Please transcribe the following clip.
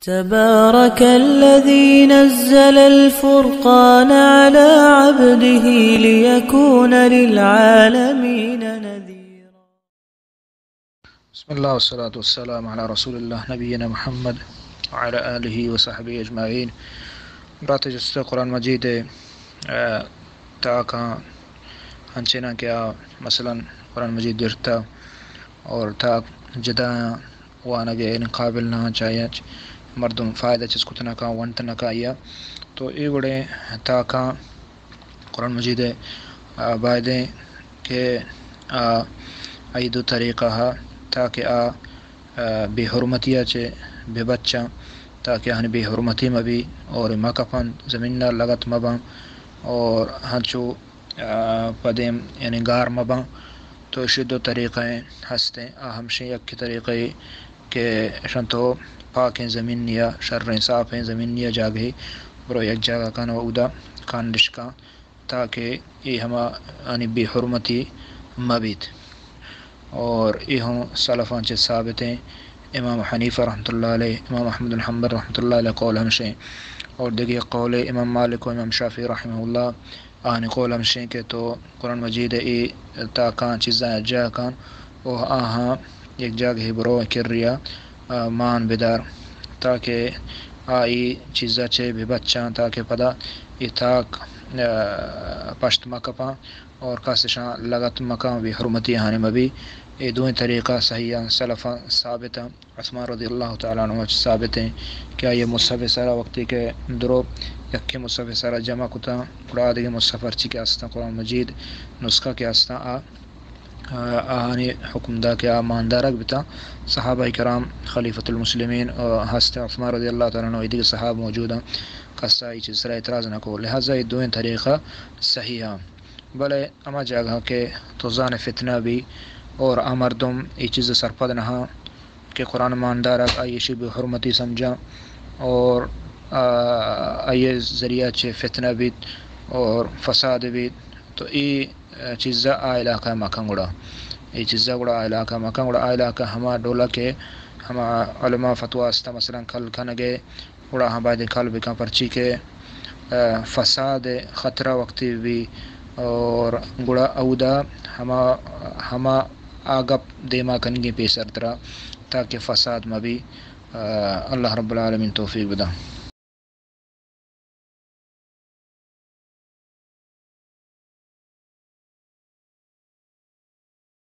تبارك الذي نزل الفرقان على عبده ليكون للعالمين نذيرا. بسم الله والصلاة والسلام على رسول الله نبينا محمد وعلى آله وصحبه أجمعين. برات جست، قرآن مجید، آ، تاکاں انچیناں کہ آ مثلاً قرآن مجید درتا اور تاک جدا وانگ ءِ یعنی قابل نہ آں، چاہے مردم فائدہ چست کت نہ کاں، ونت نہ کاں آئی ءَ۔ تو اے وڑیں تاکاں قرآن مجید ءَ، آ، بائدیں کہ، آ، آئی دو طریقہ ءَ تاکہ آ، آ، بے حرمتی ءَ چہ بہ بچاں، تاکہ آہانی بے حرمتی مہ بی اور مہ کپاں، زمین ءَ لگت مہ باں اور ہنچو، آ، پہ دیم یعنی گار مہ باں۔ تو اشی دو طریقہ ہستیں۔ آ ہمشیں یکے طریقہ کہ اشاں تو پاکیں زمین یا شریں صافیں زمین یا جاگہے برو یک جاگہ کن و اودا کانڈش کن تاکہ اے ہما آنی بے حرمتی مہ بیت۔ اور اے ہوں سلفاں چہ ثابتیں۔ امام حنیفہ رحمۃ اللہ علیہ، امام احمد بن حنبل رحمۃ اللہ علیہ قول ہمشیں۔ اور دگہ قول امام مالک و امام شافعی رحمہ اللہ، آہانی قول ہمشیں کہ تو قرآن مجید ءِ اے تاکاں چیزاں جا کن و آہاں یک جاگہے برو کریا، آ، مان بدار تاکہ آ اے چیزا چہ بہ بچاں تاکہ پدا اے تاک، آ، پشت مہ کپاں اور کس اشاں لگت مہ کن، بے حرمتی آہانی مہ بی۔ اے دوئیں طریقہ صحیح آں، سلفاں ثابت آں۔ عثمان رضی اللہ تعالیٰ عنہ ءَ چہ ثابت ایں کہ آئی ءَ مصحف ءِ سرا وقتی کہ درو یکیں مصحف ءِ سرا جمع کتاں، گڑا آ دگہ مصحف ہرچی کہ استاں، قرآن مجید نسخہ کہ استاں، آ، آ، آہانی حکم دا کہ آ ماندارگ بتاں۔ صحابہ کرام، خلیفۃ المسلمین، آ، ہستیں، عثمان رضی اللہ تعالیٰ عنہ، اے دگہ صحابہ موجود آں، کس آئی چیز سرا اعتراض نہ کو۔ لہذا اے دوئیں طریقہ صحیح آں۔ بلے ہما جاگہ کہ تو زان فتنہ بی اور آ مردم اے چیز سرپد نہ آں، کہ قرآن ماندارگ آئی اشی بے حرمتی سمجھاں اور، آ، آئی ذریعہ چہ فتنہ بیت اور فساد بیت، تو اے، آ، چیزا آ علاقہ مکن گڑا۔ اے چیزا گڑا آ علاقہ مکن گڑا۔ آ علاقہ ہما ڈولا کہ ہما علماء فتویٰ استا مثلاً کل کنگے، گڑا ہاں باید کل بکن، پرچی کہ، آ، فساد خطرہ وقتی بی اور گڑا اودا ہما، ہما آ گپ دیما کنگی پیسر ترا تاکہ فساد مہ بی۔ آ، اللہ رب العالمین توفیق بدا۔